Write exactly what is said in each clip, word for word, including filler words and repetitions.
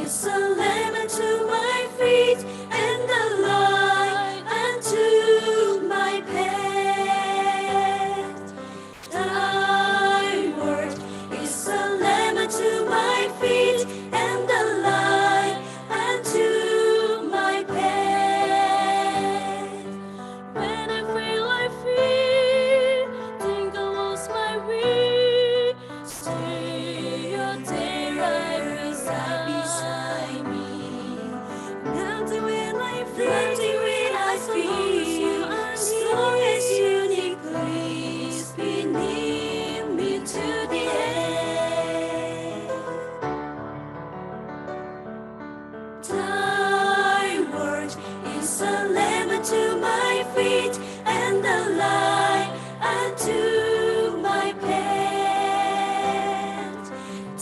Is a lamp unto my feet and a light unto my path. Thy word is a lamp unto my feet and a light unto my path. When I feel I fear, think I lost my way. Stay your day right beside me. Nothing will I fear, nothing will I fear, as long as you need, please be near me to the end. Thy word is a lamp unto my feet and a light unto my path.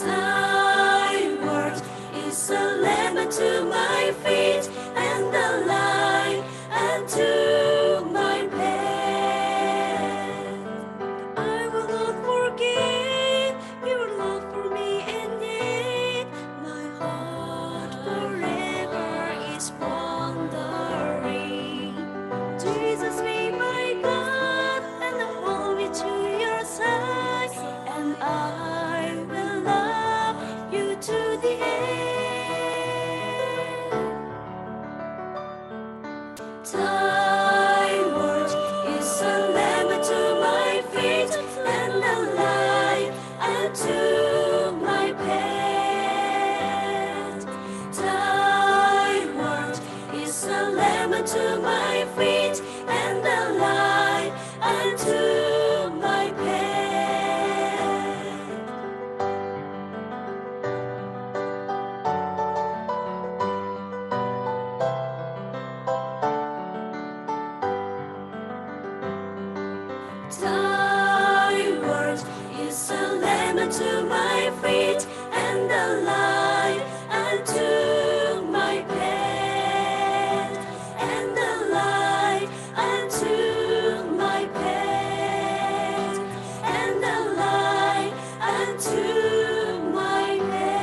Thy word is a lamp unto my feet and a light unto my path. I will not forget your love for me indeed. My heart forever is wandering. Jesus be my God, and hold me to your side, and I will love you to the end. Thy word is a lamp unto my feet and a light unto my path. Thy word is a lamp unto my feet and a light unto my path. Thy word is a lamp unto my feet and a light unto my path, and a light unto my path, and a light unto my path.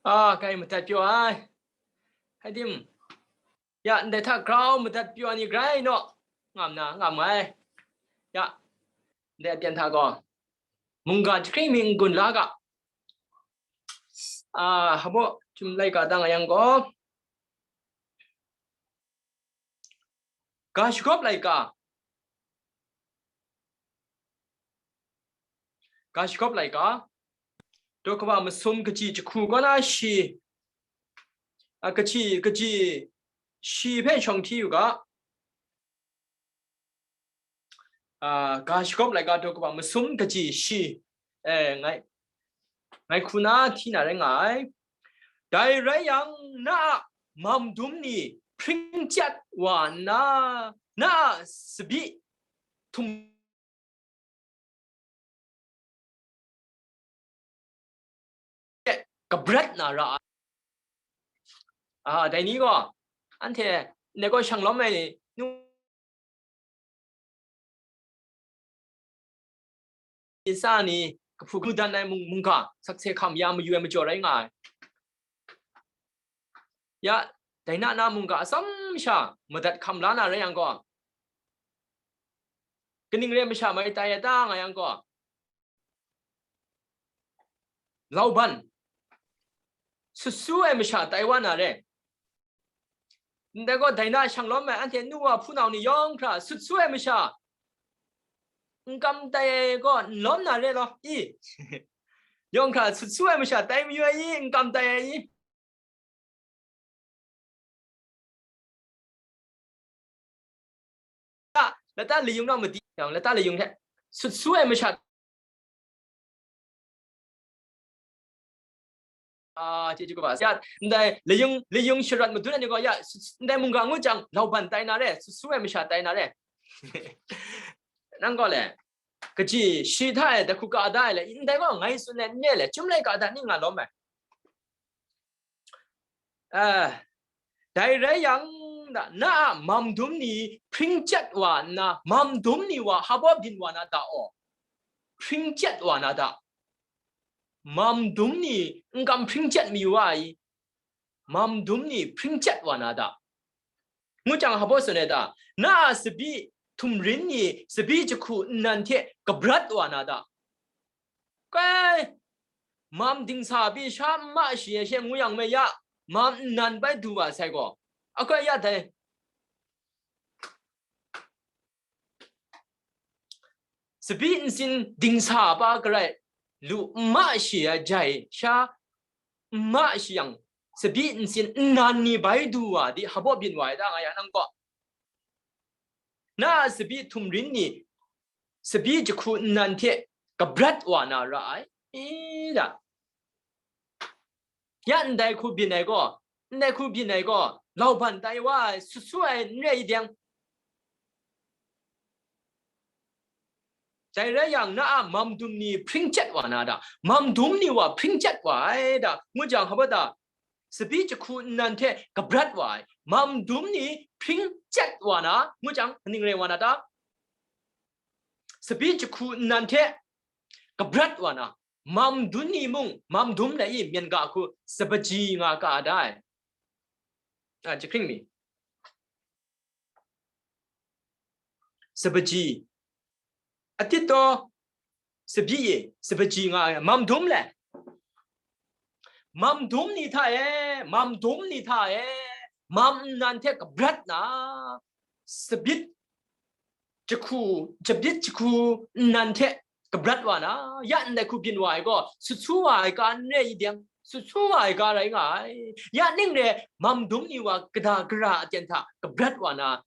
အာ၊ ကဲ၊ မတတ်ပြော၊ ဟဲဒိမ်၊ ယ၊ န်ဒဲထက်ဂြောင်း၊ မတတ်ပြော၊ နီဂြိုင်းနီၢ်၊ ငမ်နာ၊ ငမ်ငài၊ ယ၊ န်ဒဲအပြန်ထက်ကော၊ မုန်ဂါတခရံမီး ငgun la ga, အာ၊ ဟဘိ ချွမ်လႆၵႃတၢင်းအယံၢ်ကော၊ ဂါရှဂွပ်လႆၵႃ၊ ဂါရှဂွပ်လႆၵႃ၊ ဒိၵ်ႈကမႃႇမၢတ်ႈမၢတ်ႈ ကၸီႇၸၶူႇ ကောၼ်းအၼႃႇ ရှီ၊ အ၊ ကၸီႇ၊ ကၸီႇ၊ ရှီႇ ဖဲ ရှွင်ႇထီး ယူႇ ဂါ၊ အာ၊ ဂါရှဂွပ်လႆၵႃ ဒိၵ်ႈကမႃႇမၢတ်ႈမၢတ်ႈ ကၸီႇ ရှီ၊ အဲ၊ ငၢႆ၊ ငၢႆၶူးၼႃႇ ထီးၼႃႇ ရႆငၢႆ၊ ဒၣ်ရႆယၢင်ႇ ၼႃႉ မမ်ႇတုမ်ၼီႇ ၽိုင်ႈၸႅတ်ႈဝႃႈၼႃႇ၊ ၼႃႉ သဘိတ်ႉ ထုမ် ကဘျတ်ႉၼႃႇရႃႇ၊ အာ၊ ဒၣ်ၼီၵေႃႈ ဢၼ်ထႅင်ႈ ၼႆႉၵေႃႈ သၢင်ႇလွမ်ႉမႆႈၼႆႉ ၼူ ၼႆႉသႃႇၼီႈ ၵႃႈၽူႈၵႃႈမူႇတၼ်ႇၼႆႉ မုင်ႈ၊ မုင်ႈၵႃႈ သၢၵ်ႈသေႇၶၢမ်ႇယႃႈ မယူႇမၸေႃႇ ရႆငၢႆႈ၊ ယ၊ ဒၢႆၼႃႉၼႃႉ မုင်ႈၵႃႈ ဢႃႇသမ်ႉသျႃႇ မတတ်ႉၶမ်ႇလႃႇၼႃႇ ရႆယၢင်ႈၵေႃႈ၊ ၵၼိင်ႇရႄႇမသျႃႇ မႆႈတႆႈယတႃႉ ငၢႆယၢင်ႈၵေႃႈ၊ လဝ်ႈပၼ်ႇ သုတ်ႇသူးဝႆႉမသျႃႇ တႆႈဝႃႈၼႃႇ ရႄႈ၊ ၼႆႉၵေႃႈ ဒၢႆၼႃႉ သၢင်ႇလွမ်ႉမႆႈ ဢၼ်ထႅင်ႈ ၼူႉဝႃႈ ၽူႈၼဝ်ႈၼႆႉ ယွင်ႈၶႃႈ သုတ်ႇသူးဝႆႉမသျႃႇ ဢမ်ႇၵမ်တႆႈၵေႃႈ ဢမ်ႇလွမ်ၼႃႇ ရႄႈလေႃႈ ဢီး၊ ယွင်ႈၶႃႈ သုတ်ႇသူးဝႆႉမသျႃႇ တႆႈမႃးယဝ်ႉ ဢီး၊ ဢမ်ႇၵမ်တႆႈ ဢီး။ လႄႈ လႄႈတႃႉ လႆႈယုံႈၼေႃႈ မတႄႉ၊ လႄႈတႃႉ လႆႈယုံႈထႅင်ႈ၊ သုတ်ႇသူးဝႆႉမသျႃႇ ဢႃႇ ၸေႇၸူးၵႂႃႇ ၸႃႉ၊ ၼႆႉ လႆႈယုံႈ လႆႈယုံႈ သရွတ်ႈမတုၼ်း ဢၼ်ၼႆႉၵေႃႈ ယႃႉ၊ ၼႆႉ မုင်ႈၵႃႈ ငူးၸၢင်ႈ လဝ်ႈပၼ်ႇ တႆႈၼႃႇလႄႈ၊ သုတ်ႇသူးဝႆႉမသျႃႇ တႆႈၼႃႇလႄႈ၊ ၼၼ်ႉၵေႃႈလႄႈ ၵႃႈၸီႉ သီႇထႃႉ တၵ်ႉၶူးၵႃႈတႃႉလႄႈ၊ ဢၼ်ၼႆႉၵေႃႈ ငၢႆႈသုတ်းၼႆႉ ၼႆႉလႄႈ၊ ၸုမ်းလႆႈၵႃႈတႃႉ ၼိုင်ႈၵေႃႈ လွမ်ႉမႃး၊ Eh, dai rai yang, na, na a mam dum ni hpring chyat wa nna, mam dum ni wa hpaw byin wa na ta aw, hpring chyat wa na ta. Mam dum ni n kam hpring chyat mayu wa ai, mam dum ni hpring chyat wa na ta. Ngu jang, hpaw tsun ai ta, na a tsabyi htum rin ni tsabyi jahku nnan hte kabrat wa na ta. Kai, mam dingsa pyi sha n ma shi ai she ngu yang me ya, mam nnan bai du wa sai gaw, akai ya dai. Tsabyi ntsin dingsa pa garai lu n ma shi ai jai sha n ma shi yang, tsabyi ntsin nnan ni bai du wa di hpaw byin wa ai ta nga ya nang gaw. Na a tsabyi htum rin ni, tsabyi jahku nnan hte kabrat wa na ra ai, i da. Ya ndai hku byin ai gaw, ndai hku byin ai gaw, lauban tai wa ai, sut su ai n rai i deng. Dai rai yang, na a mam dum ni hpring chyat wa na da, mam dum ni wa hpring chyat wa ai da, ngu jang, hpa da, tsabyi jahku nnan hte kabrat wa ai, mam dum ni hpring chyat wa na, ngu jang, kaning rai wa na ta? Tsabyi jahku nnan hte kabrat wa na, mam dum ni mung, mam dum lai i, myen ga hku sabaji nga ka da ai. A, jahkring mi. Sabaji. Atit taw, tsabyi e, sabaji nga ai, mam dum le. Mam dum ni hta e, mam dum ni hta e, mam nnan hte kabrat na, tsabyi jahku, tsabyi jahku nnan hte kabrat wa na, ya ndai hku byin wa ai gaw, sut su wa ai ga n rai i deng, sut su wa ai ga rai nga ai. Ya ning re, mam dum ni wa kada gara aten hta kabrat wa na,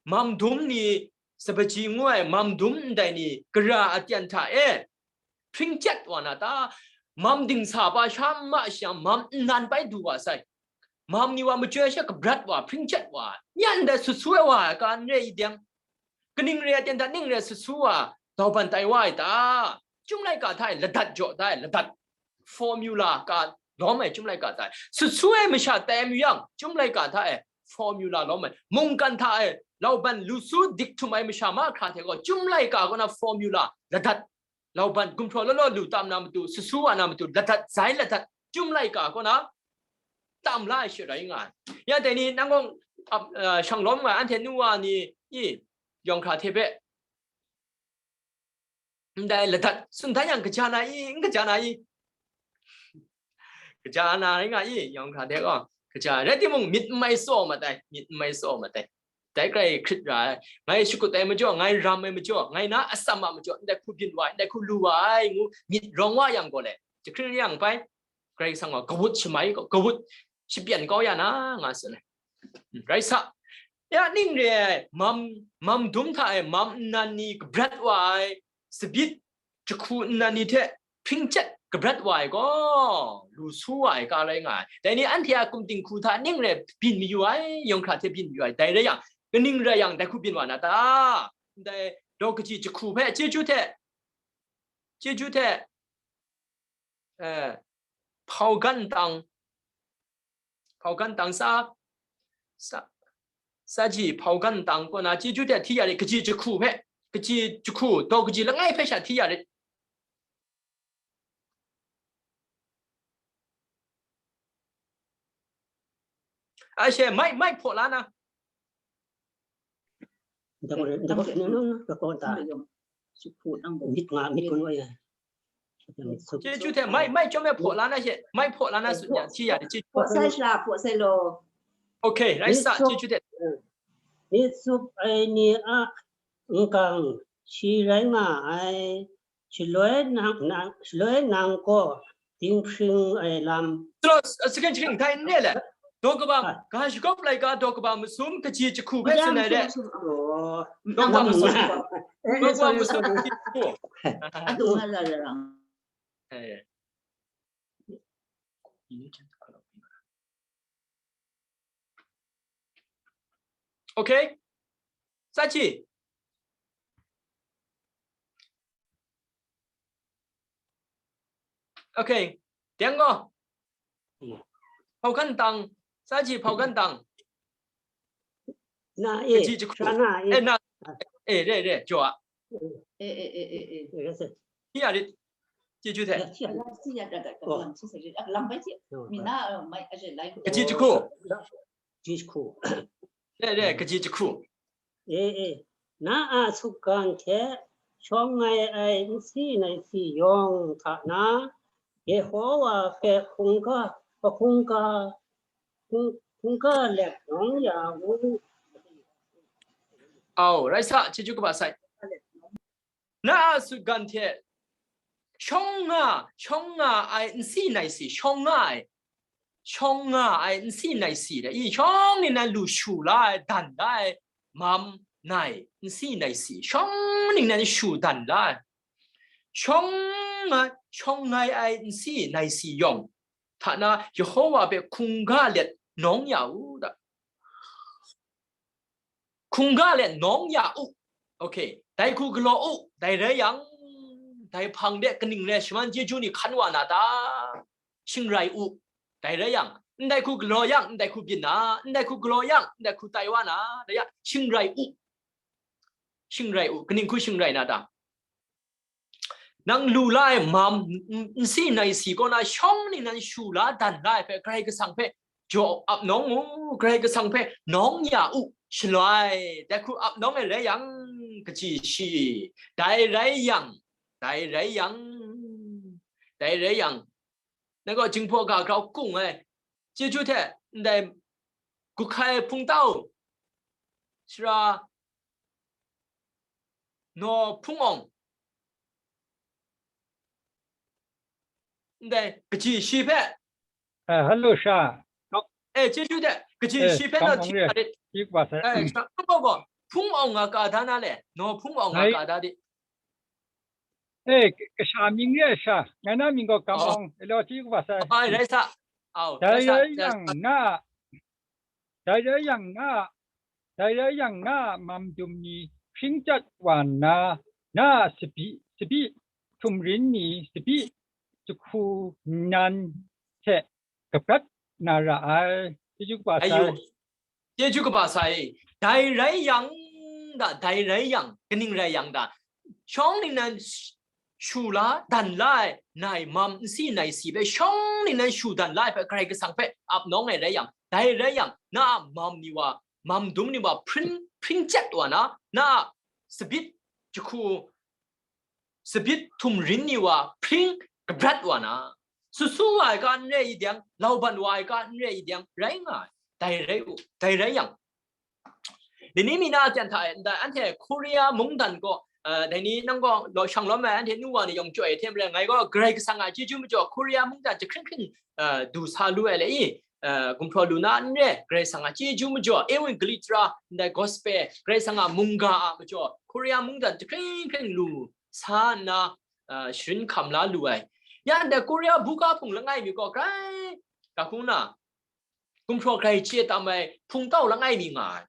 mam dum ni, sabaji ngu ai mam dum ndai ni gara aten hta e, hpring chyat wa na ta? Mam dingsa pa sha n ma shi yang, mam nnan bai du wa sai. Mam ni wa machyoi she kabrat wa, hpring chyat wa, ya ndai sut su ai wa ai ga n rai i deng. Kaning re ai ten hta ning re sut su wa, dauban tai wa ai ta? Chyum laika hta e ladat jaw da ai, ladat. Formula ka lawm ai chyum laika hta e. Sut su ai masha tai ai mayu yang, chyum laika hta e formula lawm ai. Mungkan hta e lauban lu su dik htum ai masha mahkra hte gaw, chyum laika kaw na formula ladat. Lauban gumhpraw law law lu tam na matu, sut su wa na matu, ladat, zai ladat, chyum laika kaw na tam la ai she rai nga ai. Ya dai ni, nang gaw, ap, a, shang lawm nga ai, anhte nu wa ni i, yawng hkra hte hpe, ndai ladat tsun dan yang, kaja na i, n kaja na i? Kaja na rai nga i, yawng hkra hte gaw. Kaja rai timung, myit n mai tsaw mat ai, myit n mai tsaw mat ai. Dai grai hkrit ra ai. Ngai shakut ai majaw, ngai ram ai majaw, ngai na atsam a majaw, ndai hku byin wa ai, ndai hku lu wa ai, ngu myit rawng wa yang gaw le, jahkring yang bai, Karai Kasang gaw kawut shamai gaw, kawut shapyan kau ya na, nga tsun ai. Rai sa. Ya ning re ai, mam, mam dum hta e mam nnan ni kabrat wa ai, tsabyi jahku nnan ni hte hpring chyat kabrat wa ai gaw, lu su wa ai ga rai nga ai. Dai ni anhte a kum dinghku hta ning re byin mayu ai, yawng hkra hte byin mayu ai. Dai rai yang, kaning rai yang, dai hku byin wa na ta? Ndai daw kaji jahku hpe chyeju hte, chyeju hte, eh, hpau gan tang, hpau gan tang sa, sa, sa ji hpau gan tang kaw na, chyeju hte hti ya rit, kaji jahku hpe, kaji jahku, daw kaji langai hpe sha hti ya rit. Ashe, mai, mai hpaw la na. Ndang re, ndang re, nang, nang, ka kaw ta. Myit nga, myit kun wa ya. Chyeju hte, mai, mai chyawm e hpaw la na she, mai hpaw la na tsun yang, hti ya, chyeju. Hpaw sai sha, hpaw sai law. Okay, rai sa, chyeju hte. Myit tsup ai ni a nkang shi rai nga ai, shaloi nang, nang, shaloi nang gaw dinghpring ai lam. Tro, second ching, dai n re le. Daw kaba, ga shagawp laika daw kaba masum kaji jahku hpe tsun ai re. Daw kaba masum. Daw kaba masum kaji jahku. Eh. Okay? Sa chi. Okay. Tiang gaw. hpau kan tang, sa ji hpau kan tang. Na e, kaji jahku. Sha na e. Eh, na, eh, re, re, jaw a. Eh, eh, eh, eh, eh. Re se. Hi ya rit. Ji ju te. Ya, hi ya. Lam si ya da da ka lam si se rit. Lam bai ji. Yo, mi na, eh, mai a je lai. Kaji jahku. Ji jahku. Re, re, kaji jahku. E, e, na a sutgan hte shawng ai ai nsi naisi yawng hta na, Yehowa hpe hkungga, hkungga, hkung-, hkungga let nawng ya u. Au, rai sa, chyeju kaba sai. Na a sutgan hte shawng nga, shawng nga ai nsi naisi, shawng nga ai, shawng nga ai nsi naisi de, i shawng ningnan lu shu la ai, dan la ai, mam nai, nsi naisi, shawng ningnan shu dan la ai, shawng nga, shawng ngai ai nsi naisi yawng hta na, Yehowa hpe hkungga let nawng ya u da. Hkungga let nawng ya u. Okay, dai hku galaw u, dai rai yang, dai hpang de kaning re shaman chyeju ni hkan wa na ta? Shing rai u, dai rai yang, ndai hku galaw yang, ndai hku byin na, ndai hku galaw yang, ndai hku tai wa na, dai ya, shing rai u, shing rai u, kaning hku shing rai na ta? Nang lu la ai mam, n-, n-, nsi naisi kaw na shawng ningnan shu la dan la ai hpe Karai Kasang hpe jaw ap nawng u, Karai Kasang hpe nawng ya u, shaloi, dai hku ap nawng ai rai yang, kaji shi, dai rai yang, dai rai yang, dai rai yang, nang gaw Jinghpaw ga grau kung ai, chyeju hte ndai guhkai hpungtau, sara naw hpung awng, ndai kaji shi hpe. Eh, hello, sha. Eh, chyeju hte, kaji eh, shi hpe na hti na rit. Eh, sha, hpung awng gaw, hpung awng nga ka da na le, naw hpung awng nga ka da di. Eh, kasha mying re ai sha, ngai na mying gaw Kam Awng, hello, chyeju kaba sai. Ai, rai sa. Au, dai rai yang na, dai rai yang na, dai rai yang na a mam dum ni hpring chyat wa nna, na a sabi, sabi htumrin ni, sabi jahku nan hte kaprat na ra ai. Chyeju kaba sai. Chyeju kaba sai, dai rai yang da, dai rai yang, kaning rai yang da, shawng ningnan sh-, shu la, dan la ai, nai mam nsi naisi hpe, shawng ningnan shu dan la ai hpe, Karai Kasang hpe ap nawng ai rai yang, dai rai yang, na a mam ni wa, mam dum ni wa, hpring, hpring chyat wa na, na a sabit jahku, sabit htumrin ni wa hpring kabrat wa na, susu wa ai ga n re i dang, lauban wa ai ga n re i dang, rai nga ai. Dai rai u, dai rai yang, dai ni mi na a jan hta e, ndai anhte Korea mungdan gaw, eh, dai ni nang gaw law shang lawm ai, anhte nu wa ni yawng jaw e hte maren, ngai gaw Karai Kasang a chyeju majaw Korea mungdan jahkring hkring, eh, du sa lu ai le i, eh, gumhpraw lu na n re, Karai Kasang a chyeju majaw, ewangelist ra, ndai gospel, Karai Kasang a mungga a majaw, Korea mungdan jahkring hkring lu sa nna, eh, sharin hkam la lu ai. Ya ndai Korea buga hpung langai mi gaw grai, ga hkung na, gumhpraw grai chye tam ai hpungtau langai mi nga ai.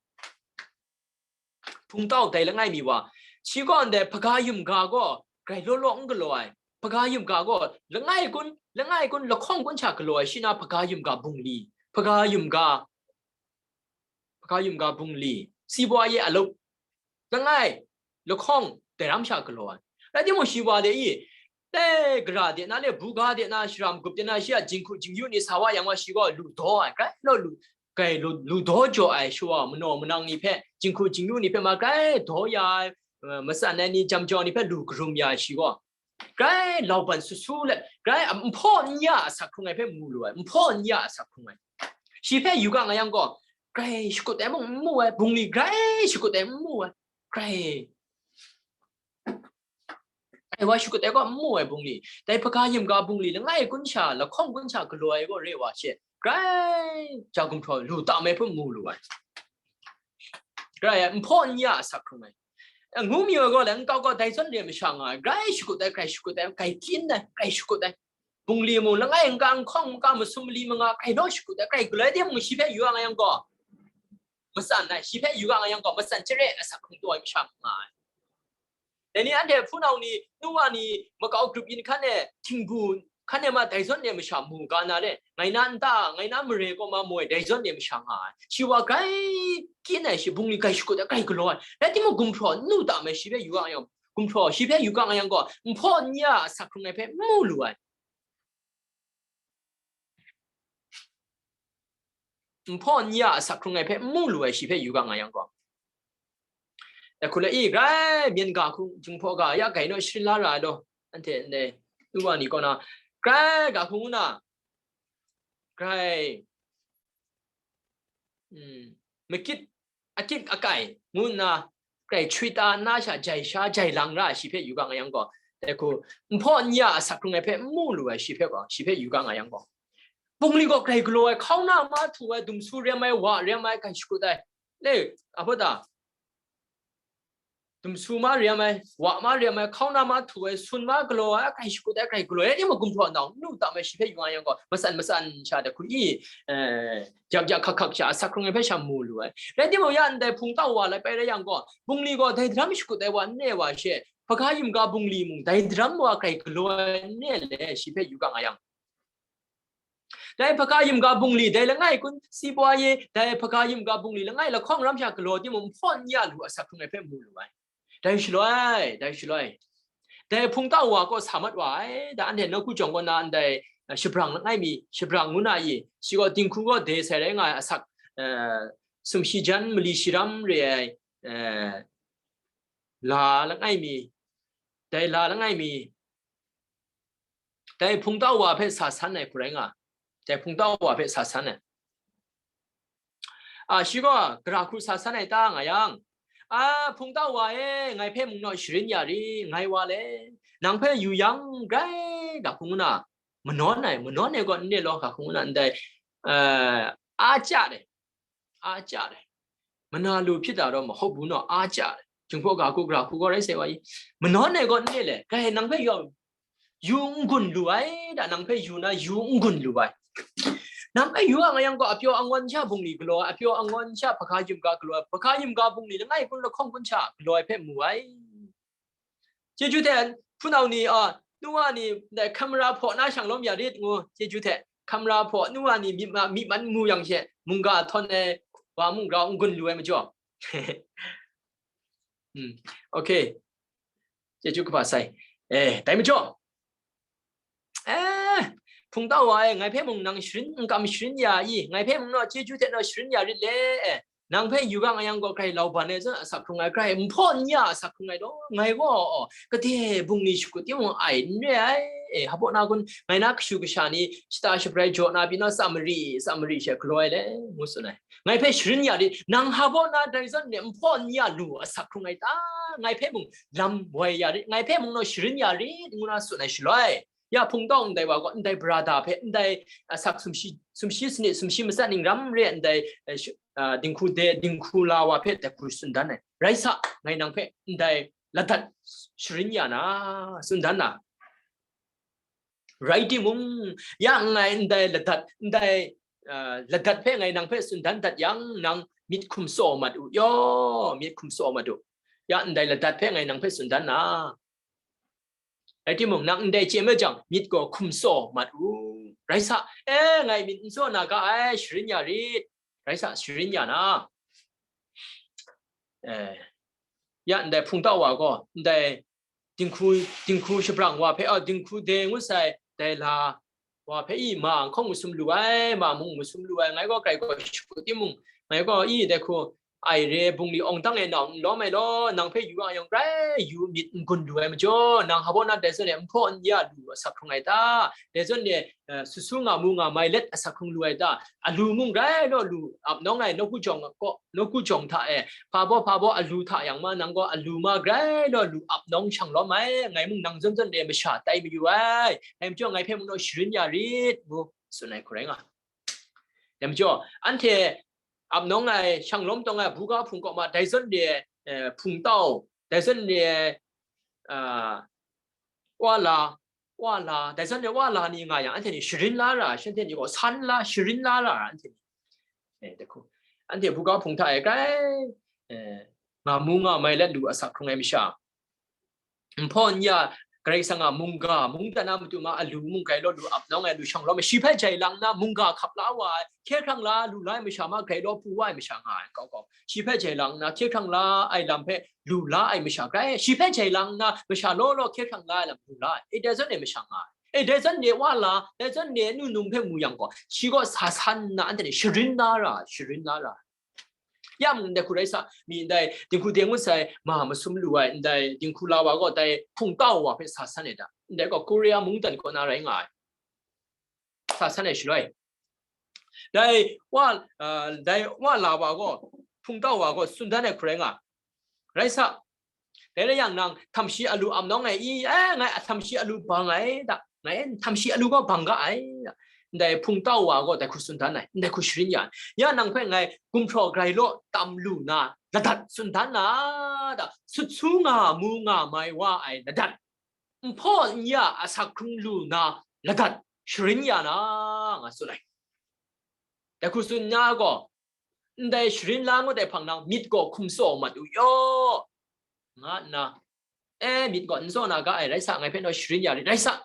Hpungtau dai langai mi wa, shi gaw ndai hpaga yum ga gaw grai law law n galaw ai. Hpaga yum ga gaw langai kun, langai kun, lahkawng kun sha galaw ai, shi na hpaga yum ga bungli, hpaga yum ga, hpaga yum ga bungli, si bwa ye a lop, langai, lahkawng, dai ram sha galaw ai. Rai timung, shi wa de i, dai gara de na le, buga de na, sharam gup de na, shi a jinghku jingyu ni sa wa yang wa, shi gaw lu daw ai, grai law lu, grai lu, lu daw jaw ai, shawa manaw manang ni hpe, jinghku jingyu ni hpe ma grai daw ya ai, eh, matsan ai ni, jam jau ni hpe lu karum ya ai, shi gaw grai lauban susu let, grai a, nhpaw n ya a asak hkrung ai hpe mu lu ai, nhpaw n ya a asak hkrung ai. Shi hpe yu ga nga yang gaw, grai shakut ai mung n mu ai, bungli grai shakut ai n mu ai, grai, grai wa shakut ai gaw n mu ai bungli, dai hpaga yum ga bungli langai kun sha, lahkawng kun sha galaw ai gaw re wa she, grai ja gumhpraw lu tam ai hpe mu lu ai. Grai ai, nhpaw n ya a asak hkrung ai. Ngu mi ai gaw le, nkau gaw dai zawn re masha nga ai, grai shakut ai, grai shakut ai, grai kyin ai, grai shakut ai. Bungli mung langai n ka, nhkawng n ka, masum mali manga, grai law shakut ai, grai galoi de mung shi hpe yu nga yang gaw, matsan ai, shi hpe yu nga yang gaw, matsan chare asak hkrung taw ai masha nga ai. Dai ni anhte hpunau ni, nu wa ni, makau grup yin hkan e, htingbu Hkan e ma dai zawn e masha mu ga na le, ngai na nta, ngai na mare kaw ma mu ai, dai zawn e masha nga ai. Shi wa grai kyin ai, shi bungli grai shakut ai, grai galaw ai. Rai timung, gumhpraw nu ta mai, shi hpe yu ga yang, gumhpraw, shi hpe yu ga nga yang gaw, nhpaw n ya a asak hkrung ai hpe n mu lu ai. Nhpaw n ya a asak hkrung ai hpe n mu lu ai, shi hpe yu ga nga yang gaw. Dai hku le i, grai myen ga hku, Jinghpaw ga ya grai naw sharin la ra ai law, anhte ndai nu wa ni kaw na, grai ga hku ngu na, grai, mm, makit akyit akai ngu nna, grai chwi ta nna sha jai sha jai lang ra ai, shi hpe yu ga nga yang gaw, dai hku, nhpaw n ya a asak hkrung ai hpe n mu lu ai, shi hpe gaw, shi hpe yu ga nga yang gaw, bungli gaw grai galaw ai, hkauna ma htu ai, dumsu rem ai, wa rem ai, grai shakut ai, le, a hpawt da, dumsu ma rem ai, wa ma rem ai, hkauna ma htu ai, sun ma galaw ai, grai shakut ai, grai galaw ai, rai timung, gumhpraw nau nu ta mai, shi hpe yu nga yang gaw, matsan matsan sha dai hku i, eh, yak yak hkak hkak sha asak hkrung ai hpe sha mu lu ai. Rai timung, ya ndai hpungtau wa lai pai rai yang gaw, bungli gaw dai daram shakut ai wa n re wa she, hpaga yumga bungli mung dai daram wa grai galaw ai n re le, shi hpe yu ga nga yang, dai hpaga yumga bungli dai langai kun si pwa ye, dai hpaga yumga bungli langai lahkawng ram sha galaw timung, nhpaw n ya lu a asak hkrung ai hpe mu lu ai. Dai shaloi, dai shaloi, dai hpungtau wa kaw sa mat wa ai. Da anhte nawku jawng kaw na ndai, eh, shabrang langai mi, shabrang ngu na i, shi gaw dinghku gaw de sai rai nga ai asak, eh, sumshi jan mali shiram re ai, eh, la langai mi, dai la langai mi, dai hpungtau wa hpe sa san ai hku rai nga, dai hpungtau wa hpe sa san ai. A, shi gaw, gara hku sa san ai ta nga yang, a, hpungtau wa e, ngai hpe mung naw sharin ya rit, ngai wa le, nang hpe yu yang grai ga hku ngu na, manawn ai, manawn ai gaw n re law, ga hku ngu na ndai, eh, a chya de, a chya de, mana lu hpyit da raw ma, hkawk bu naw a chya de, Jinghpaw ga hku, gara hku gaw rai sai wa i, manawn ai gaw n re le, grai nang hpe yu, yu n gun lu ai, da nang hpe yu na yu n gun lu ai. Nang hpe yu a nga yang gaw, apyaw angwan sha bungli galaw ai, apyaw angwan sha hpaga yumga galaw ai, hpaga yumga bungli langai kun lahkawng kun sha galaw ai hpe mu ai. Chyeju hte, hpunau ni, a, nu wa ni, dai camera hpaw na shang lawm ya rit ngu, chyeju hte, camera hpaw nu wa ni myi ma, myi man mu yang she, mungga htawn ai wa mung grau n gun lu ai majaw. Hmm, okay. Chyeju kaba sai. Eh, dai majaw, eh, hpungtau wa e, ngai hpe mung nang sharin n kam sharin ya i, ngai hpe mung naw chyeju hte naw sharin ya rit le, eh, nang hpe yu ga nga yang gaw, grai lauban ai zawn asak hkrung ai, grai nhpaw n ya asak hkrung ai law, ngai gaw, oh, kade bungli shakut timung ai n re ai, eh, hpaw na kun, ngai na kashu kasha ni shata shabrai jaw na pyi naw, tsa mari, tsa mari she galaw ai le, ngu tsun ai. Ngai hpe sharin ya rit, nang hpaw na dai zawn e nhpaw n ya lu asak hkrung ai ta? Ngai hpe mung lam woi ya rit, ngai hpe mung naw sharin ya rit, ngu na tsun ai shaloi, ya hpungtau ndai wa gaw, ndai brada hpe, ndai, a, asak sumshi, sumshi sanit, sumshi matsat ning ram re ai ndai, eh, sh-, a, dinghku de, dinghku la wa hpe dai hku tsun dan ai. Rai sa, ngai nang hpe ndai ladat sharin ya na, tsun dan na. Rai timung, ya ngai ndai ladat, ndai, a, ladat hpe ngai nang hpe tsun dan dat yang, nang myit hkum tsaw mat u, yaw, myit hkum tsaw mat u. Ya ndai ladat hpe ngai nang hpe tsun dan na. Rai timung, nang ndai chye mat jang, myit gaw hkum tsaw mat u. Rai sa, e, ngai myit n tsaw na ga ai, sharin ya rit. Rai sa, sharin ya na. Eh, ya ndai hpungtau wa gaw, ndai dinghku, dinghku shabrang wa hpe, a, dinghku de ngu sai, dai la wa hpe i, ma hkawng masum lu ai, ma mung masum lu ai, ngai gaw grai gaw shakut timung, ngai gaw i, dai hku, ai re, bungli awng dang e nau n lawm ai law, nang hpe yu a yang grai yu myit n gun lu ai majaw, nang hpaw na dai zawn e nhpaw n ya lu asak hkrung ai ta? Dai zawn e, eh, susu nga mu nga mai let asak hkrung lu ai ta? Alu mung grai law lu ap nawng ai, nawku jawng kaw, nawku jawng hta e, hpa baw hpa baw alu hta yang ma, nang gaw alu ma grai law lu ap nawng shang lawm ai, ngai mung nang zawn zawn e masha tai mayu ai, dai majaw ngai hpe mung naw sharin ya rit, ngu tsun ai hku rai nga. Dai majaw, anhte ap nawng ai, shang lawm tawng ai, buga hpung kaw ma, dai zawn re, eh, hpungtau, dai zawn re, ah, wa la, wa la, dai zawn re wa la ni nga yang, anhte ni sharin la ra, shanhte ni gaw san la, sharin la ra, anhte ni. Eh, dai hku, anhte buga hpung hta e grai, eh, nga mu nga mai let lu asak hkrung ai masha, nhpaw n ya, Karai Kasang a mungga, mungdan a matu ma a lu mung grai law lu ap nawng ai lu shang lawm ai, shi hpe jai lang nna mungga hkap la wa ai, hkye hkrang la lu la ai masha ma grai law pru wa ai masha nga ai, kau kau. Shi hpe jai lang nna hkye hkrang la ai lam hpe lu la ai masha grai, shi hpe jai lang nna masha law law hkye hkrang la ai lam lu la ai, e dai zawn e masha nga ai. E dai zawn e wa la, dai zawn e nu num hpe mu yang gaw, shi gaw sa san nna anhte ni sharin la ra, sharin la ra. Ya mung ndai hku rai sa, mi ndai dinghku de ngut sai ma masum lu ai, ndai dinghku la wa gaw dai hpung tau wa hpe sa san ai da. Ndai gaw Korea mungdan kaw na rai nga ai. Sa san ai shaloi, dai wa, ah, dai wa la wa gaw, hpung tau wa gaw tsun dan ai hku rai nga. Rai sa, dai rai yang nang htam shi alu ap nawng ai i? E, ngai htam shi alu bang ai da. Ngai htam shi alu gaw bang ga ai da. Ndai hpung tau wa gaw dai hku tsun dan ai, ndai hku sharin ya ai. Ya nang hpe ngai gumhpraw grai law tam lu na ladat tsun dan na da. Sut su nga mu nga mai wa ai ladat, nhpaw nya asak hkrung lu na ladat sharin ya na, nga tsun ai. Dai hku tsun na gaw, ndai sharin la ngut ai hpang nang myit gaw hkum tsaw mat u yaw, nga nna, e, myit gaw n tsaw na ga ai, rai sa, ngai hpe naw sharin ya rit, rai sa,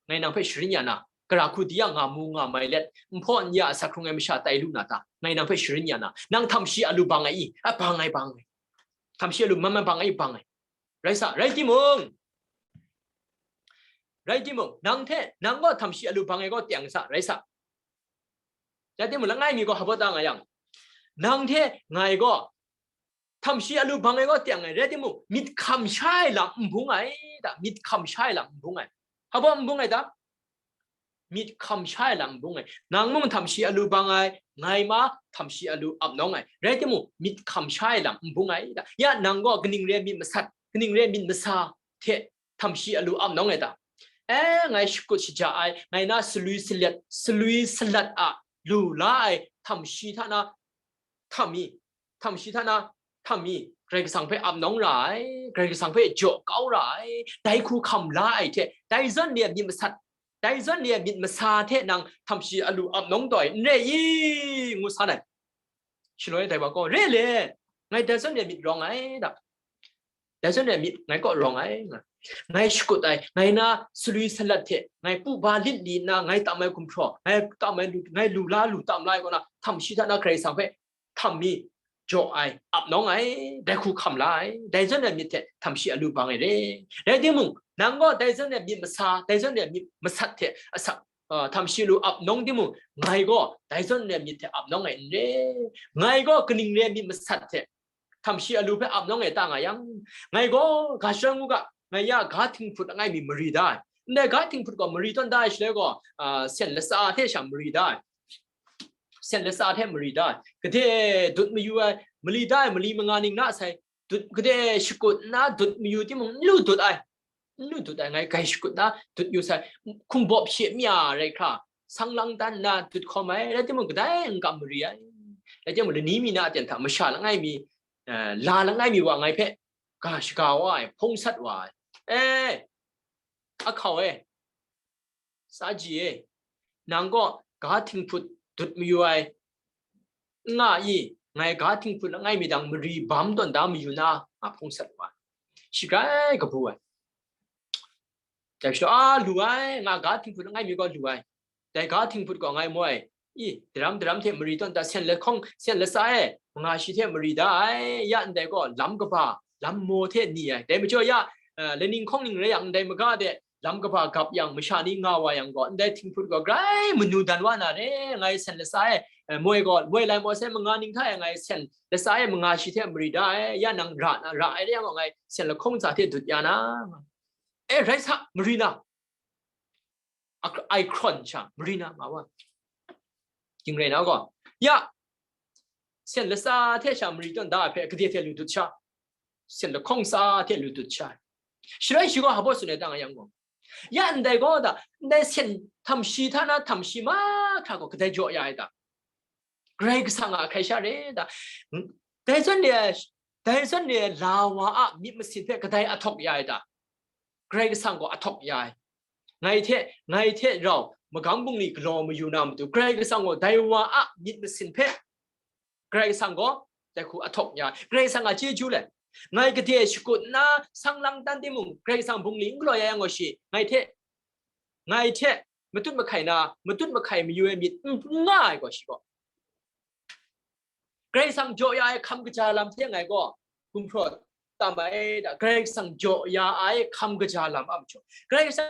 ngai nang hpe sharin ya na, gara hku di yang nga mu nga mai let, nhpaw nya asak hkrung ai masha tai lu na ta? Ngai nang hpe sharin ya na, nang htam shi alu bang ai i? A, bang ai, bang ai. Htam shi alu man man bang ai, bang ai. Rai sa, rai timung, rai timung, nang hte, nang gaw htam shi alu bang ai gaw teng sa, rai sa. Rai timung, langai mi gaw hpa ta nga yang, nang hte ngai gaw htam shi alu bang ai gaw teng ai, rai timung, myit hkam sha ai lam n bung ai da, myit hkam sha ai lam n bung ai. Hpa n bung ai da? Myit hkam sha ai lam n bung ai. Nang mung htam shi alu bang ai, ngai ma htam shi alu ap nawng ai. Rai timung, myit hkam sha ai lam n bung ai da. Ya nang gaw kaning re myit masat, kaning re myit masa hte htam shi alu ap nawng ai ta? E, ngai shakut shaja ai, ngai na salwi salat, salwi salat a lu la ai htam shi hta na htam mi, htam shi hta na htam mi, Karai Kasang hpe ap nawng ra ai, Karai Kasang hpe jaw kau ra ai, dai hku hkam la ai hte, dai zawn ni a myit masat, dai zawn ni a myit masa hte nang htam shi alu ap nawng taw ai, n re i? Ngu san ai. Shaloi dai wa gaw, re le, ngai dai zawn ni a myit rawng ai da. Dai zawn e myit ngai kaw rawng ai, nga. Ngai shakut ai, ngai na salwi salat hte, ngai pu ba lit li nna, ngai tam ai gumhpraw, ngai tam ai lu, ngai lu la lu tam la ai kaw na, htam shi hta na Karai Kasang hpe htam mi jaw ai, ap nawng ai, dai hku hkam la ai, dai zawn e myit hte htam shi alu bang ai re. Rai timung, nang gaw dai zawn e myit masa, dai zawn e myit masat hte asak, uh, htam shi alu ap nawng timung, ngai gaw dai zawn e myit hte ap nawng ai n re. Ngai gaw kaning re myit masat hte htam shi alu hpe ap nawng e ta nga yang, ngai gaw ga shadawn ngu ga, ngai ya ga htinghput langai mi mari da ai. Ndai ga htinghput gaw mari tawn da ai shaloi gaw, a, sen latsa hte sha mari da ai. Sen latsa hte mari da ai. Gade dut mayu ai, mali da ai mali manga ning na sai, dut, gade shakut nna dut mayu timung, n lu dut ai. N lu dut ai, ngai grai shakut na dut yu sai, hkumbawp she mi a rai hkra, sang lang dan nna dut hkawm ai, rai timung, kadai n kam mari ai. Rai timung, lani mi na aten hta masha langai mi, eh, la langai mi wa ngai hpe ga shaga wa ai, hpawng sat wa ai. E, ahkau e, sa ji e, nang gaw ga htinghput dut mayu ai, n nga i? Ngai ga htinghput langai mi dang mari bam tawn da mayu na, nga hpawng sat wa ai. Shi grai kabu ai. Dai majaw, a, lu ai, nga ga htinghput langai mi gaw lu ai. Dai ga htinghput gaw ngai mu ai. I, daram daram hte mari tawn da, sen lahkawng, sen latsa e, manga shi hte mari da ai. Ya ndai gaw lam kaba, lam maw hte ni ai. Dai majaw ya, eh, laning hkawng ning rai yang, ndai maga de lam kaba gap yang, masha ni nga wa yang gaw, ndai htinghput gaw grai manu dan wa na re. Ngai sen latsa e, eh, moi gaw, moi lai maw sai, manga ning hta e ngai sen latsa e manga shi hte mari da ai. Ya nang ra na, ra ai re yang gaw, ngai sen lahkawng latsa hte dut ya na. E, rai sa, mari na. Ak-, ai hkrawn sha, mari na, nga wa. Ging rai na gaw, ya, sen latsa hte sha mari tawn da ai hpe gade hte lu dut sha, sen lahkawng tsa hte lu dut sha. Shaloi shi gaw hpa tsun ai ta nga yang gaw, ya ndai gaw da, ndai sen htam shi hta na htam shi mahkra gaw kadai jaw ya ai ta? Karai Kasang a hkai sha re da. Dai zawn e, dai zawn e la wa a myit masin hpe kadai ahtawk ya ai ta? Karai Kasang gaw ahtawk ya ai. Ngai hte, ngai hte rau magam bungli galaw mayu na matu, Karai Kasang gaw dai wa a myit masin hpe Karai Kasang gaw dai hku ahtawk ya ai. Karai Kasang a chyeju le, Ngai gade shakut nna sang lang dan timung, Karai Kasang bungli n galaw ya yang gaw shi, ngai hte, ngai hte matut mahkai na, matut mahkai mayu ai myit n nga ai gaw shi gaw. Karai Kasang jaw ya ai hkam kaja lam hte ngai gaw gumhpraw tam ai da, Karai Kasang jaw ya ai hkam kaja lam a majaw, Karai Kasang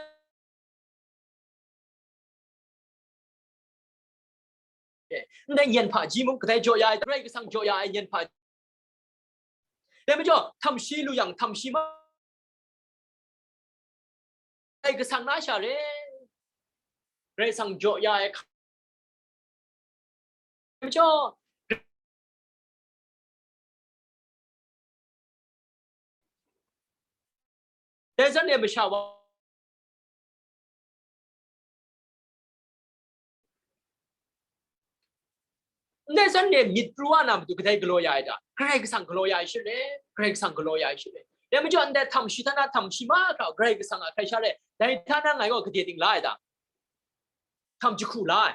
ndai nyen hpaji mung kadai jaw ya ai, Karai Kasang jaw ya ai nyen hpaji. Dai majaw, htam shi lu yang, htam shi ma ai Karai Kasang na sha re. Karai Kasang jaw ya ai hkam majaw, dai zawn e masha wa, ndai zawn e myit pru wa na matu kadai galaw ya ai ta? Karai Kasang galaw ya ai shi le, Karai Kasang galaw ya ai shi le. Dai majaw ndai htam shi hta na htam shi mahkra Karai Kasang a hkrai sha re, dai hta na ngai gaw gade ting la ai ta? Htam jahku la ai.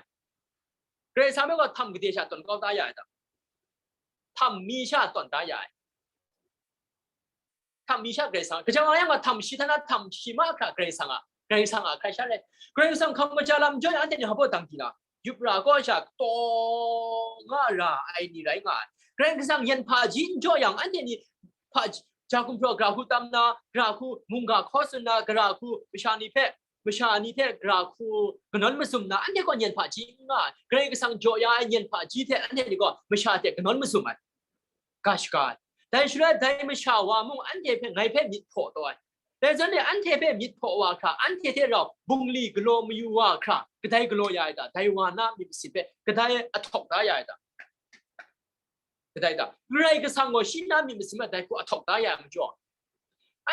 Karai Kasang me gaw htam gade sha tawn kau da ya ai ta? Htam mi sha tawn da ya ai. Htam mi sha Karai Kasang, kaja wa yang gaw htam shi hta na htam shi mahkra Karai Kasang a, Karai Kasang a hkrai sha re. Karai Kasang hkam kaja lam jaw yang anhte ni hpa dang di la? Yup ra kaw sha taw nga ra ai ni rai nga ai. Karai Kasang nyen hpaji n jaw yang anhte ni hpa, ja gumhpraw gara hku tam na, gara hku mungga hkaw tsun na, gara hku masha ni hpe, masha ni hte gara hku kanawn mazum na, anhte gaw nyen hpaji n nga ai. Karai Kasang jaw ya ai nyen hpaji hte anhte ni gaw masha hte kanawn mazum ai, ga shaga ai. Dai shaloi dai masha wa mung anhte hpe, ngai hpe myit hpaw taw ai. Dai zawn e anhte hpe myit hpaw wa hkra, anhte hte rau bungli galaw mayu wa hkra, kadai galaw ya ai ta? Dai wa na myit masin hpe kadai ahtawk da ya ai ta? Kadai ta? Karai Kasang gaw shi na myit masin hpe dai hku ahtawk da ya ai majaw,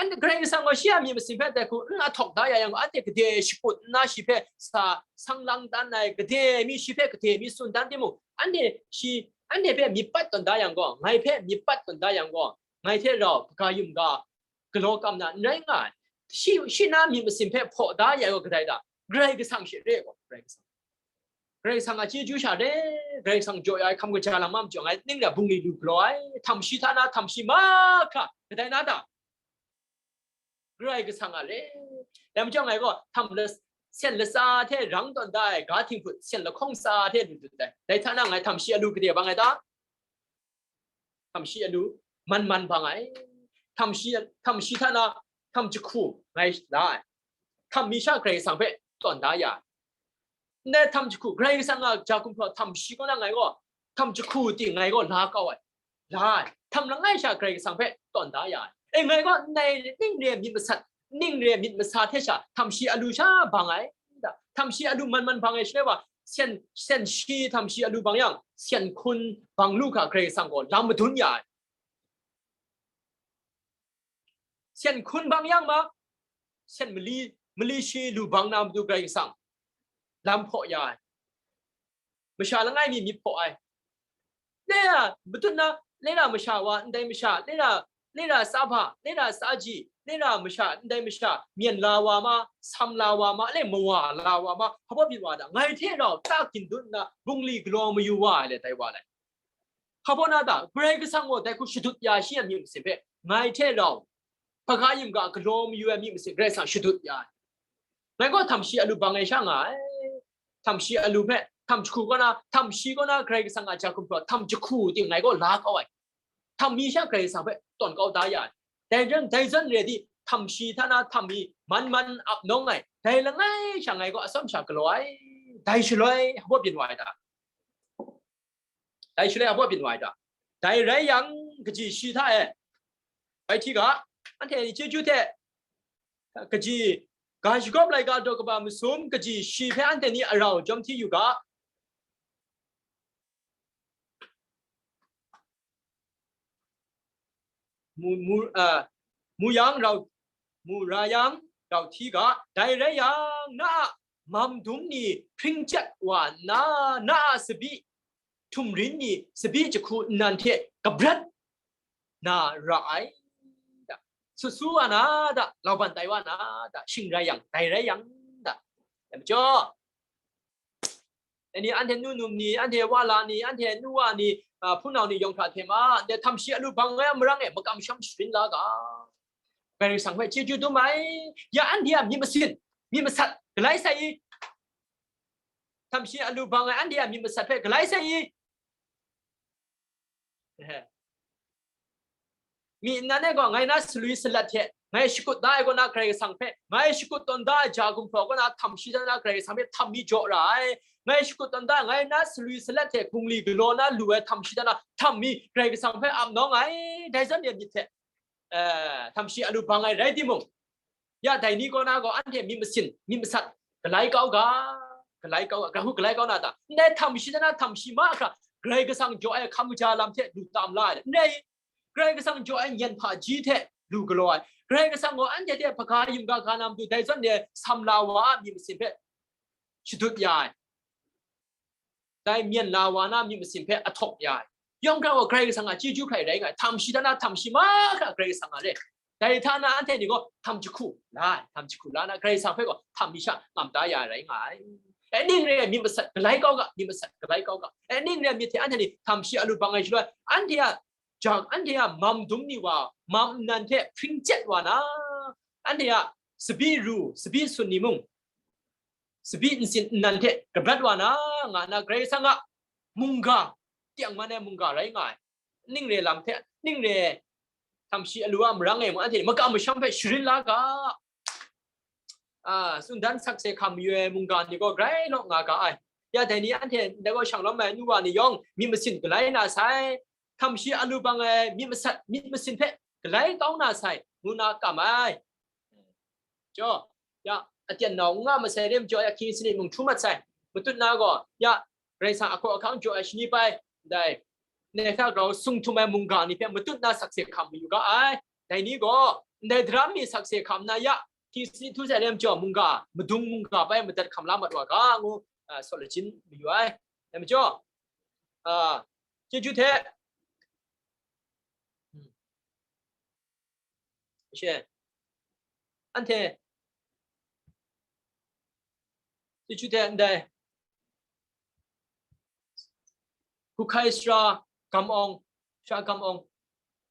an, Karai Kasang gaw shi a myit masin hpe dai hku n ahtawk da ya yang gaw, anhte gade shakut nna shi hpe sa sang lang dan ai, gade mi shi hpe gade mi tsun dan timung, anhte shi, anhte hpe myit pat tawn da yang gaw, ngai hpe myit pat tawn da yang gaw, ngai hte rau hpaga yum ga galaw kam na n rai nga ai. Shi, shi na myit masin hpe hpaw da ya gaw kadai ta? Karai Kasang she re gaw, Karai Kasang. Karai Kasang a chyeju sha re, Karai Kasang jaw ya ai hkam kaja lam a majaw, ngai ning re bungli lu galaw ai, htam shi hta na htam shi mahkra kadai na ta? Karai Kasang a re. Dai majaw ngai gaw htam la, sen latsa hte rang tawn da ai ga htinghput sen lahkawng tsa hte lu dut ai. Dai hta na ngai htam shi alu gade bang ai ta? Htam shi alu man man bang ai. Htam shi, htam shi hta na htam jahku ngai la ai. Htam mi sha Karai Kasang hpe tawn da ya ai. Ndai htam jahku, Karai Kasang a ja gumhpraw htam shi kaw na ngai gaw, htam jahku ting ngai gaw la kau ai. La ai. Htam langai sha Karai Kasang hpe tawn da ya ai. E, ngai gaw ndai ning re myit masat, ning re myit masa hte sha htam shi alu sha bang ai. Htam shi alu man man bang ai shaloi wa, sen, sen shi htam shi alu bang yang, sen hkun bang lu hkra Karai Kasang gaw lam madun ya ai. Sen hkun bang yang ma, sen mali, mali shi lu bang na matu Karai Kasang lam hpaw ya ai. Masha langai mi myit hpaw ai. Lera matut na, lera masha wa, ndai masha, lera, lera tsahpa, lera tsahji, lera masha, ndai masha, myen la wa ma, sam la wa ma, le mawa la wa ma, hpa byin wa da, ngai hte rau ta gindun nna bungli galaw mayu wa ai le, dai wa lai. Hpa na ta, Karai Kasang gaw dai hku shadut ya shi a myit masin hpe, ngai hte rau hpaga yim ga galaw mayu ai myit masin Karai Kasang shadut ya ai. Ngai gaw htam shi alu bang ai sha nga ai. Htam shi alu hpe, htam jahku kaw na, htam shi kaw na Karai Kasang a ja gumhpraw htam jahku ting ngai gaw la kau ai. Htam mi sha Karai Kasang hpe tawn kau da ya ai. Dai jan, dai jan re di, htam shi hta na htam mi man man ap nawng ai. Dai langai sha ngai gaw atsawm sha galaw ai. Dai shaloi hpa byin wa ai ta? Dai shaloi hpa byin wa ai ta? Dai rai yang, kaji shi hta e, bai hti ga, anhte chyeju hte kaji ga shagawp laika daw kaba masum kaji shi hpe anhte ni arau jawm hti yu ga. Mu, mu, a, mu yang rau, mu ra yang rau hti ga, dai rai yang, na a mam dum ni hpring chyat wa nna, na a tsabyi htumrin ni tsabyi jahku nnan hte kabrat na ra ai. Sut su wa na da, lauban tai wa na da, shing rai yang, dai rai yang da. Dai majaw, Ani anhte nu num ni, anhte wa la ni, anhte nu wa ni, a, hpunau ni yawng hkra hte ma, ndai htam shi alu bang ai a marang e makam sham sharin la ga. Karai Kasang hpe chyeju dum ai, ya anhte a myit masin, myit masat galai sai i. Htam shi alu bang ai anhte a myit masat hpe galai sai i. Myi nnan e gaw ngai na salwi salat hte ngai shakut da ai kaw na Karai Kasang hpe, ngai shakut tawn da ai ja gumhpraw kaw na htam shi da na Karai Kasang hpe htam mi jaw ra ai. Ngai shakut tawn da ai, ngai na salwi salat hte hkungli galaw na lu ai htam shi da na htam mi Karai Kasang hpe ap nawng ai. Dai zawn e myit hte, eh, htam shi alu bang ai rai timung, ya dai ni kaw na gaw anhte myit masin, myit masat galai kau ga, galai kau ga, hu galai kau na ta? Ndai htam shi da na htam shi mahkra Karai Kasang jaw ai hkam kaja lam hte lu tam la ai, ndai Karai Kasang jaw ai nyan hpaji hte lu galaw ai. Karai Kasang gaw anhte hte hpaga yum ga ga na matu dai zawn e samla wa a myit masin hpe shadut ya ai. Dai myen la wa na myit masin hpe ahtawk ya ai. Yawng hkra gaw Karai Kasang a chyeju hkrai rai nga ai. Htam shi da na htam shi mahkra Karai Kasang a re. Dai hta na anhte ni gaw htam jahku la ai, htam jahku la na Karai Kasang hpe gaw htam mi sha ngam da ya ai rai nga ai. E ning re ai myit masat galai kau ga, myit masat galai kau ga. E ning re ai myit hte anhte ni htam shi alu bang ai shaloi, anhte a jang, anhte a mam dum ni wa, mam nnan hte hpring chyet wa na, anhte a sabi ru, sabi sun ni mung, sabi nsin nnan hte kabrat wa na, nga na Karai Kasang a mungga, tengman ai mungga rai nga ai. Ning re lam hte, ning re htam shi alu a marang e mung, anhte makam masham hpe sharin la ga. A, tsun dan sakse hkam mayu ai mungga ni gaw grai law nga ga ai. Ya dai ni anhte ndai gaw shang lawm ai nu wa ni yawng myit masin galai na sai, htam shi alu bang ai myit masat, myit masin hpe galai kau na sai, ngu na kam ai. Jaw, ya, aten nau n nga masai re majaw, ya, hkying sanit mung htu mat sai, matut na gaw, ya, Karai Kasang ahkaw ahkang jaw ai shani pai, ndai, ndai hta grau sung htum ai mungga ni hpe matut na sakse hkam mayu ga ai. Dai ni gaw, ndai daram mi sakse hkam na ya, hkying sanit htu sai re majaw, mungga, madung mungga pai madat hkam la mat wa ga, ngu, a, saw lajin mayu ai. Dai majaw, a, chyeju hte, she, anhte, chyeju hte ndai, Kuhkai sara gam awng, sara gam awng,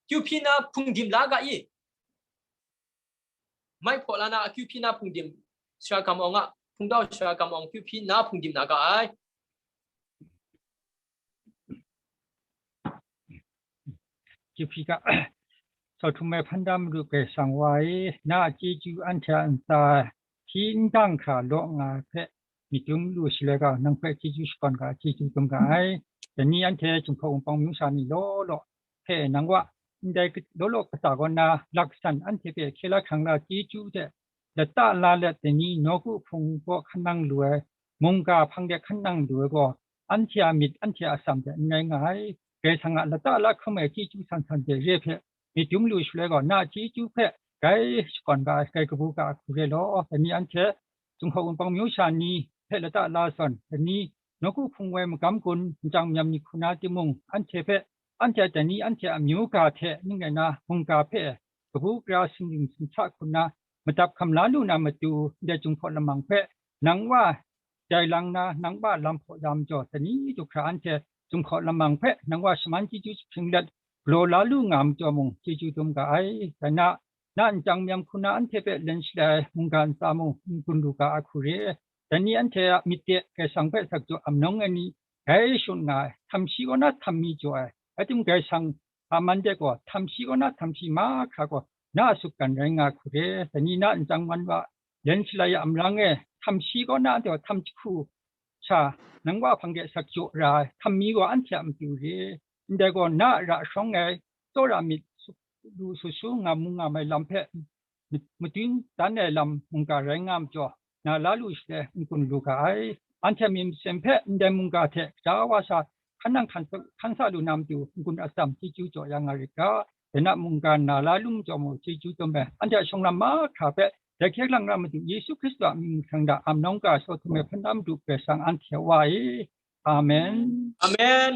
kyu hpyi na hpungdim la ga i? Mai hpaw la na akyu hpyi na hpungdim, sara gam awng a, hpungdau sara gam awng kyu hpyi na hpungdim na ga ai. Kyu hpyi ga, sau htum ai hpan da Madu Karai Kasang wa e, na a chyeju anhte a ntsa hti n dang hkra law nga ai hpe, myit dum lu shaloi ga, nang hpe chyeju shakawn ga, chyeju dum ga ai. Dai ni anhte Jinghpaw Wunpawng myu sha ni law law hpe nang wa, ndai law law kata kaw na laksan anhte hpe hkye la hkrang la chyeju hte lata la let, dai ni nawku hpung gaw hkan nang lu ai, mungga hpang de hkan nang lu ai gaw, anhte a myit, anhte a atsam de n rai nga ai. Karai Kasang a lata la hkrum ai chyeju san san de re hpe, myit dum lu shaloi gaw, na a chyeju hpe grai shakawn ga ai, grai kabu ga ai hku re law, dai ni anhte Jinghpaw Wunpawng myu sha ni hpe lata la zawn, dai ni nawku hpung woi magam gun, nchyang mayam ni hku na timung, anhte hpe, anhte a dai ni anhte a myu ga hte ning rai na, mungga hpe kabu gara singrim singhta hku na madap hkam la lu na matu, ndai Jinghpaw Lamang hpe nang wa jai lang na, nang wa lam hpaw ya majaw, dai ni du hkra anhte Jinghpaw Lamang hpe nang wa shaman chyeju jahpring let galaw la lu nga majaw mung, chyeju dum ga ai. Dai na, na nchyang mayam hku na anhte hpe len shalai ai mungga ntsa mung n gun lu ga ai hku re. Dai ni anhte a myit de Karai Kasang hpe asak jaw am nawng ai ni, grai shut nga ai, htam shi kaw na htam mi jaw ai, rai timung, Karai Kasang a man de gaw, htam shi kaw na htam shi mahkra gaw, na a sutgan rai nga ai hku re. Dai ni na nchyang man wa len shalai a marang e, htam shi kaw na anhte gaw htam jahku sha, nang wa hpang de asak jaw ra ai, htam mi gaw anhte a matu re. Ndai gaw, na a ra shawng ai, tsawra myit su, lu su su nga mu nga mai lam hpe, madun dan ai lam mungga rai nga majaw, na la lu shaloi n gun lu ga ai. Anhte myit masin hpe ndai mungga hte gaja wa sha hkan nang hkan sa, hkan sa lu na matu n gun atsam chyeju jaw ya nga rit ga. Dai na mungga na la lu majaw mung chyeju dum ai. Anhte a shawng lam mahkra hpe dai hkye lang na matu Yesu Hkristu a mying mahtang hta am nawng ga, sau htum ai hpan da Madu Karai Kasang anhte a wa e. Amen. Amen.